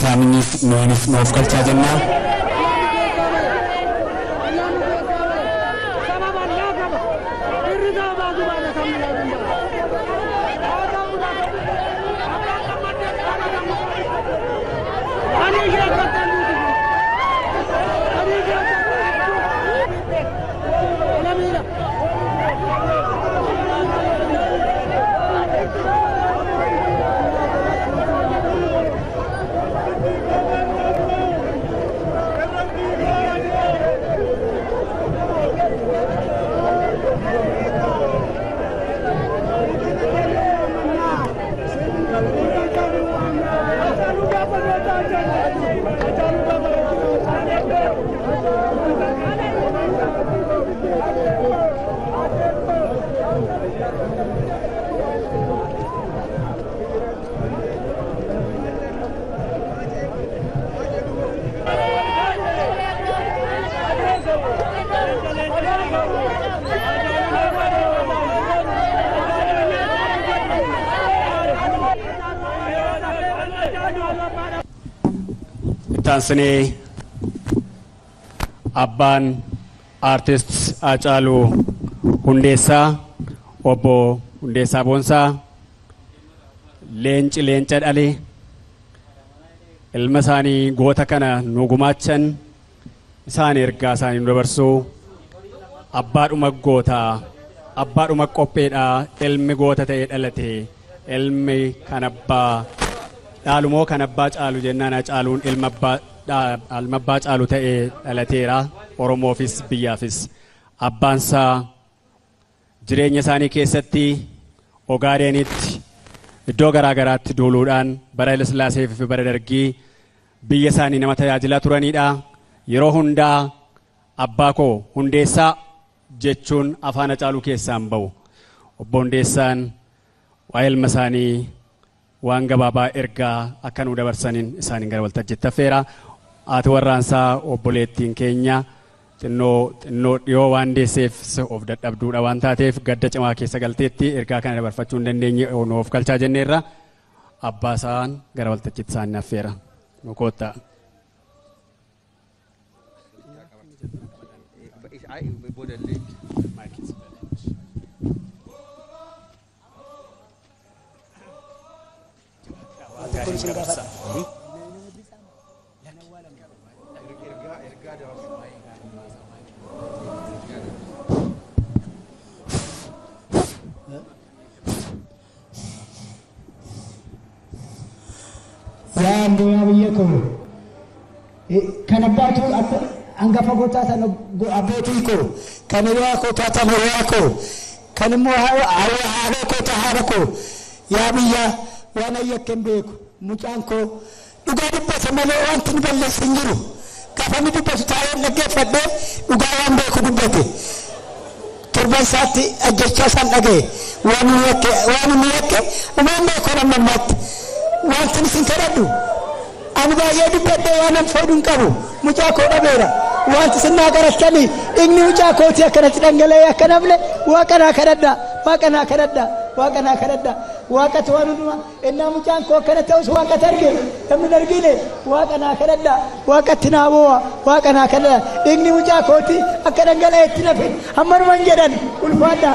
Isaaniinis nuunis nuuf galchaa jennaa. Itti abbaan Artist Haacaaluu Hundeessaa, obbo Hundeessaa Boonsaa, leenci leenca dhale, ilma isaanii goota kana nu gumaachan, isaan ergaa isaanii nu dabarsuu, abbaadhuma gootaa, abbaadhuma qopheedhaa, ilmi goota ta'ee dhalate, ilmi kan abbaa dhaalumoo kan abbaa caalu jennaan Haacaaluun ilma abbaa caalu ta'ee dhalateera. Oromoofis biyyaafis. Abbaansaa jireenya isaanii keessatti Ogaadeenitti iddoo garaa garaatti duuluudhaan bara Hayilasillaasee fi bara Dargii biyya isaanii nama tajaajilaa turanidha. Yeroo hundaa abbaa koo Hundeessaa jechuun afaan Haacaaluu keessaan bahu. Obbo Hundeessaan waa'ee ilma isaanii waan gabaabaa ergaa akka nu dabarsaniin isaaniin gara waltajjiitti affeera. Haati warraansaa obboleettiin keenya xinnoo dhiyoo waan deesseef of dadhabduudha waan taateef gadda cimaa keessa galteetti ergaa kana dabarfachuu hin dandeenye nuuf galchaa jenneerra. Abbaa isaan gara waltajjiitti isaanii affeera. Nu koottaa. Yaa amboyaa biyya koo kan abbaatu hangafa gootaa tan abbootii koo, kan hiriyaa koo taatan hiriyaa koo, kan immoo haadha koo ta haadha koo, yaa biyya waan ayyakken beeku mucaan koo dhugaa dubbata malee wanti nu balleessu hin jiru. Gaafa inni dubbatu taa'ee dhaggeeffadhee dhugaa waan beeku dubbate. Torban isaatti ajjechaa isaan dhaga'e waan inni yakke waan inni yakke waan beeku amma ammaatti. Wanti isin kadhadhu ani baay'ee dubbadhee waan an foodhu hin qabu, mucaa koo dhabeera. Wanti isin naa kadhattanii dhiigni mucaa kootii akkanatti dhangala'ee akka nafne Waaqa naa kadhadha, Waaqa naa kadhadha, Waaqa naa kadhadha. Waaqatu waan hundumaa innaa mucaan koo akkana ta'us Waaqatu arge, namni hin argine. Waaqa naa kadhadha, Waaqatti naa boo'a, Waaqa naa kadhadha, dhiigni mucaa kootii akka dhangala'eetti nafe hammanuman jedhan. Ulfaadha,